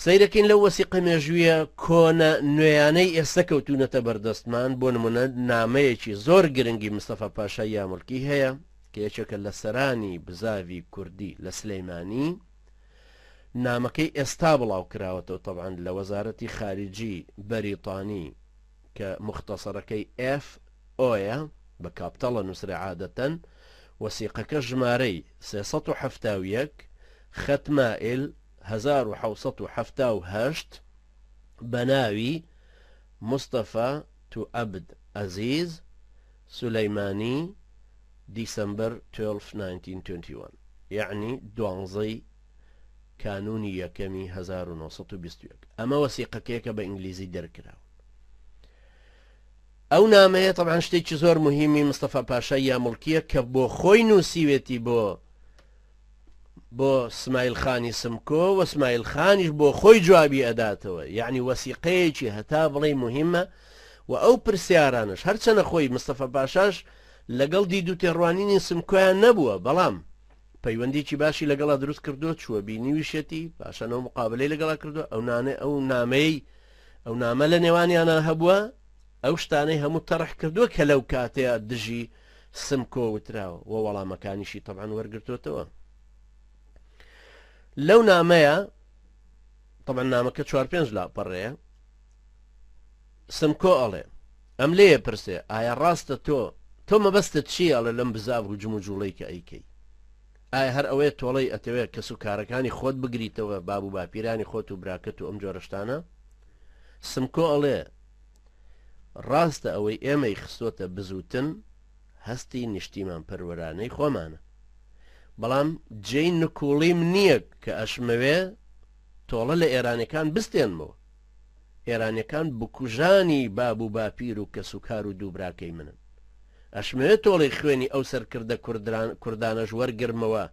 سەیرەکەین لەو وەسیقە مێژوویە کۆنە نوێیانەی ئێستا کەوتوونەتە بەردەستمان، بۆ نمونە نامەیەکی زۆر گرنگی مستەفا پاشای یامولکی هەیە کە یەکێکە لە سەرانی بزاڤی کوردی لە سلەیمانی، نامەکەی ئێستا بڵاو کراوەتەوە تەبعەن لە وەزارەتی خاریجی بەریتانی کە موختەسەرەکەی ئێف ئۆیە بە کاپتەڵ ئەنووسرێ عادەتەن، وەسیقەکە ژمارەی، 371، خەت مائل، 1778، بە ناوی، مستەفا تو عەبد عەزیز سولەیمانی، December 12، 1921، یەعنی دوانزەی کانوونی یەکەمی 1921. ئەمە وەسیقەکەیە کە بە ئینگلیزی دەرکراوە. ئەو نامەیە تەبعەن شتێکی زۆر موهیمی مستەفا پاشای یاموڵکییە کە بۆ خۆی نووسیوێتی بۆ بۆ سمایل خانی سمکۆ و سمایل خانیش بۆ خۆی جوابی ئەداتەوە یعنی وەسیقەیەکی هەتا بڵێی موهیمە و ئەو پرسیارانەش هەرچەنە خۆی مستەفا پاشاش لەگەڵ دید و تێڕوانینی سمکۆیان نەبووە بەڵام پەیوەندیکی باشی لەگەڵا دروست کردووە چووە بینیویشێتی پاشان ئەو مقابلەی لەگەڵا کردووە ئەو نانێ ئەو نامەی ئەو نامە لە نێوانیانە هەبووە ئەو شتانەی هەموو تەڕح کردووە کە لەو کاتەیە دژی سمکۆ وتراوە و وەڵامەکانیشی تەبعەن وەرگرتووەتەوە لەو نامەیە تەبعەن نامەکە چوار پێنج لاپەڕەیە سمکۆ ئەڵێ ئەم لێیە پرسێ ئایا ڕاستە تۆ تۆ مەبەستت چییە ئەڵێ لەم بزاڤ و جموجوڵەی کە ئەیکەی ئایا هەر ئەوەیە تۆڵەی ئەتەوێت کەس و کارەکانی خۆت بگریتەوە باب و باپیرانی خۆت و براکەت و ئەم جۆرە شتانە سمکۆ ئەڵێ ڕاستە ئەوەی ئێمەی خستۆتە بزووتن هەستی نیشتیمان پەروەرانەی خۆمانە بەڵام جێی نکوڵیم نییە کە ئەشمەوێ تۆڵە لە ئێرانەکان بستێنمەوە ئێرانیەکان بکوژانی باب و باپیر و کەسوکار و دووبراکەی منن. ئەشمەوێ تۆڵەی خوێنی ئەو سەرکردە کوردانەش وەرگرمەوە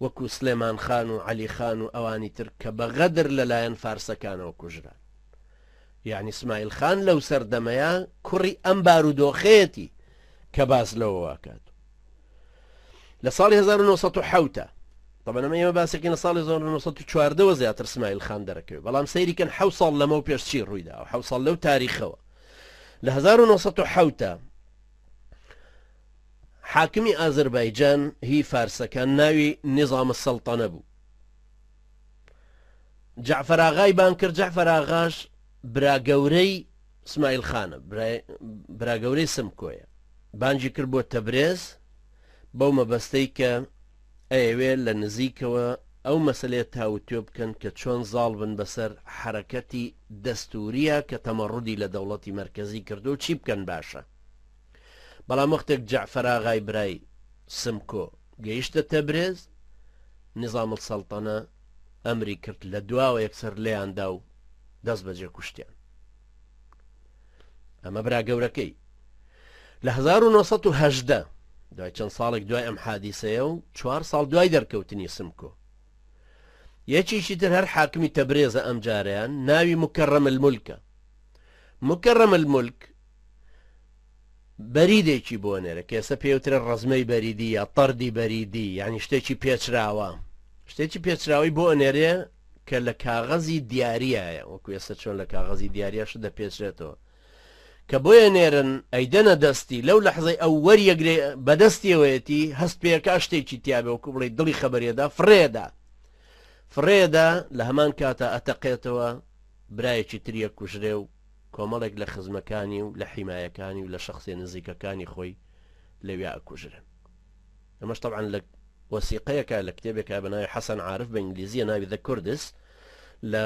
وەکو سلێمان خان و عەلی خان و ئەوانی تر کە بە غەدر لەلایەن فارسەکانەوە کوژران. یەعنی سمایل خان لەو سەردەمەیا کوڕی ئەم بارودۆخەیەتی کە باس لەوە ئەکات. لە ساڵی 1970 طبعا ئەمە ئێمە باسێکین لە ساڵی 1914ەوە زیاتر سمایل خان دەرەکەوێت بەڵام سەیری کەن حەو ساڵ لەمەو پێش چی ڕوویدا حەو ساڵ لەو تاریخەوە لە 1970 حاکمی ئازربایجان هی فارسەکان ناوی نظام السلطنە بوو جەعفەر ئاغای بان کرد جەعفەر ئاغاش برا گەورەی سمایل خانە برا گەورەی سمکۆیە بانگی کرد بۆ تەبرێز بەو مەبەستەی کە ئەیەوێ لە نزیکەوە ئەو مەسەلەیە تاوتوێ بکەن کە چۆن زاڵ بن بەسەر حەرەکەتی دەستوریە کە تەمەڕودی لە دەوڵەتی مەرکەزی کردو چی بکەن باشە بەڵام وەختێک جەعفەراغای برای سمکۆ گەیشتە تەبرێز نظام السلطنە ئەمری کرد لە دواوە یەکسەر لێیان دا و دەست بەجێ کوشتیان ئەمە برا گەورەکەی لە 1970 دوای چەند ساڵێک دوای ئەم حادیسەیە و چوار ساڵ دوای دەرکەوتنی سمکۆ یەکێکی تر هەر حاکمی تەبرێزە ئەم جارەیان ناوی مکەڕەم الملکە مکەڕەم الملک بەریدێکی بۆ نێرە کە ئێستا پێوترە ڕەزمەی بەریدی یا تەردی بەریدی یعنی شتێکی پێچراوە شتێکی پێچراوەی بۆ ئەنێرێ کە لە کاغەزی دیاریایە وەکو ئێستا چۆن لە کاغەزی دیاریە شت دەپێچرێتەوە کە بۆیە نێرن ئەیدەنە دەستی لەو لەحزەی ئەو وەریەگرێ بەدەستیەوەیەتی هەست پێکا شتێکی تیابێ وەکو بڵێ دڵی خەبەرێدا فڕێدا فڕێدا لە هەمان کاتا ئەتەقێتەوە برایەکی تریە کوژرێ و کۆمەڵێک لە خزمەکانی و لە حیمایەکانی و لە شەخسیە نزیکەکانی خۆی لەویا ئەکوژرێن. ئەمەش تەبعەن لە وەسیقەیەکە لە کتێبێکە بە ناوی حەسەن عارف بە ئینگلیزیە ناوی The Kurds لە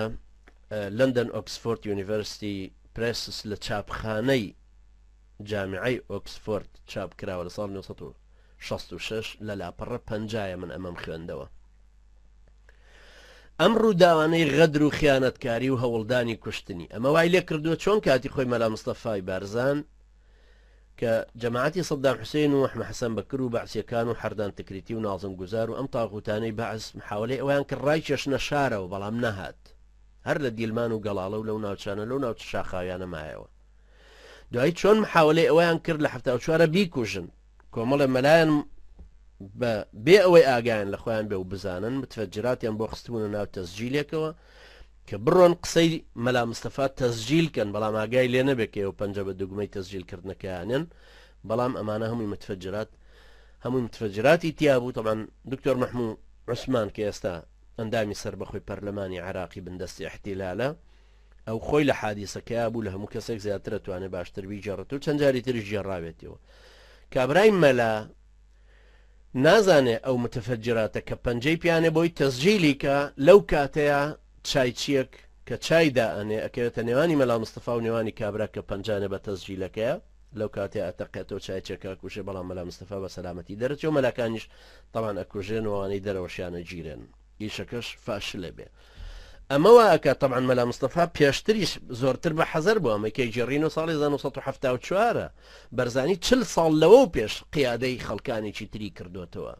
لەندەن ئۆکسفۆرد یونیڤەرسیتی پرێسس لە چاپخانەی جامیعەی ئۆکسفۆرد چاپ کراوە لە ساڵ 1966 لە لاپەڕە پەنجایە من ئەمەم خوێندەوە. ئەم ڕووداوانەی غەدر و خیانەتکاری و هەوڵدانی کوشتنی ئەمە وای لێ کردووە چۆن کاتی خۆی مەلا مستەفای بارزان کە جەماعەتی سەدام حوسێن و ئەحمە حەسەن بەکر و بەعسیەکان و حەردان تکریتی و نازم گوزار و ئەم تاغوتانەی بەعس محاولەی ئەویان کرد ڕایکێشنە شارەوە بەڵام نەهات هەر لە دیلمان و گەڵاڵە و لەو ناوچانە لەو ناوچە شاخاویانە مایەوە دوایی چۆن محاولەی ئەویان کرد لە 74 بیکوژن کۆمەڵێ مەلایان بە بێ ئەوەی ئاگایان لە خۆیان بێ و بزانن متفەجراتیان بۆ خستبوونە ناو تەسجیلێکەوە. کە بڕۆن قسەی مەلا مستەفا تەسجیل کەن، بەڵام ئاگای لێ نەبێ کە ئێوە پەنجە بە دوگمەی تەسجیل کردنەکەیانێن، بەڵام ئەمانە هەمووی متفجرات هەمووی متفجراتی تیا بوو. تەبعەن دکتۆر مەحموو عوسمان کە ئێستا ئەندامی سەربەخۆی پەرلەمانی عێراقی بندەستی ئیحتیلالە، ئەو خۆی لە حادیسەکەیا بوو، لە هەموو کەسێک زیاتر ئەتوانێ باشتر بیگێڕێتەوە، چەند جاری تریش گێڕاوێتیەوە. کابرای مەلا نازانێ ئەو متفجراتە کە پەنجەی پیانێ بۆی تەسجیلی کا، لەو کاتەیا چایچیەک کە چای دائەنێ ئەکەوێتە نێوانی مەلا مستەفا و نێوانی کابرا کە پەنجانێ بە تەسجیلەکەیا، لەو کاتەیا ئەتەقێتەوە چایچیەکە ئەکوژێ، بەڵام مەلا مستەفا بە سەلامەتی دەرەچێ و مەلاکانیش تەبعەن ئەکوژرێن و ئەوانەی دەرەوەشیان ئەگیرێن. ئیشەکەش فاشلە بێ. ئەمە وا ئەکا تەبعەن مەلا مستەفا پێشتریش زۆرتر بە حەزەر بوو، ئەمەی کەی گێڕینەوە ساڵی 1974 بەرزانی 40 ساڵ لەوەو پێش قیادەی خەڵکانێکی تری کردۆتەوە.